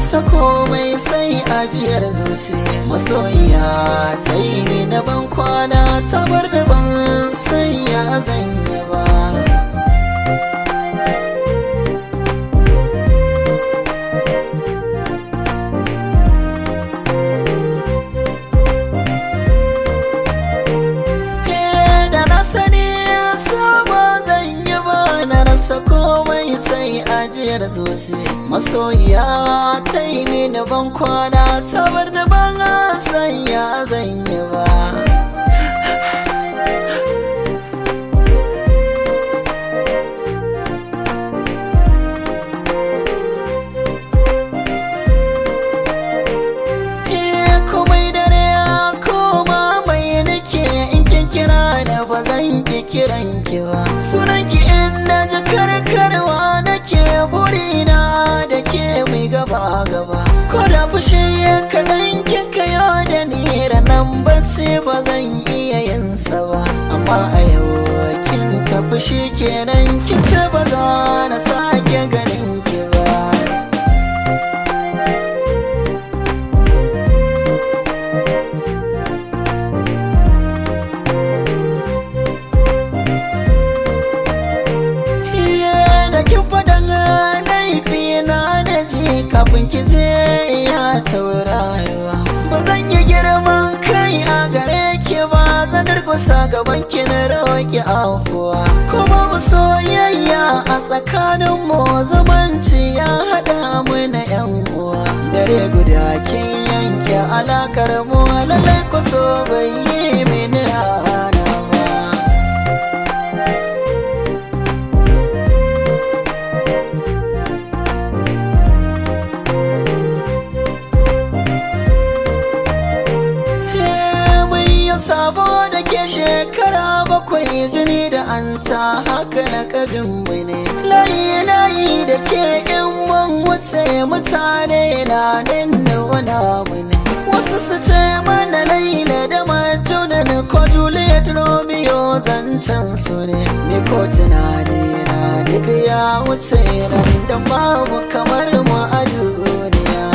Rasa komai sai ajiyar zuci. Masoyiya ta yi mini ban kwana, ta bar da ban sanya zan yi ba. Da na sani so ba zan yi ba, na rasa komai sai ajiyar zuci. Masoyiya ta yi mini ban kwana, ta bar da ban sanya zan yi ba. Komai dare koma mai nake, in kin kira da ba zan ki kiran ki ba. Sunan ki in na ji karkarwa nake, burina da ke mai gaba gaba. Ko da fushi kaɗan kika yo da ni, ranan bacci ba zan iya yin sa ba. Amma a yau kin tafi shi kenan, kin ce ba za na sake ganin ki ba. Da kin faɗan laifi na na ji kafin ki je ya tauraruwa. Ba zan yi girman kai a gare ki ba, zan durƙusa gaban ki na roƙi afuwa. Ko babu soyayya a tsakanin mu, zumunci ya haɗa mu na yan uwa. Dare guda kin yanke alakar mu, lallai ku so bai yi mini rana ba. Sabo da ke shekara 7, jini da anta haka na kabin mu ne. Layi layi da ke in mun wuce, mutane na nuna mu ne. Wasu su ce mana Laila da Majnun ko Juliet Romeo, zancen su ne. Ni ko tunani na duk ya wuce nan, da babu kamar mu a duniya.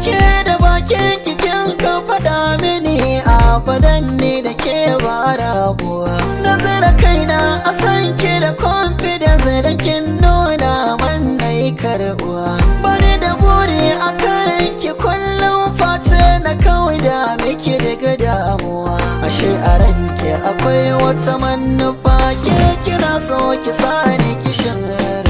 Ke da bakin kikin ka faɗa mini abadan ne da ke ba rabuwa. Na zira kaina a san ki da confidence da kin nuna man na yi karbuwa. Bani da buri a kan ki, kullum fata na kawai da miki daga damuwa. Ashe a ranki akwai wata manufa, ke kina so ki sani kishin.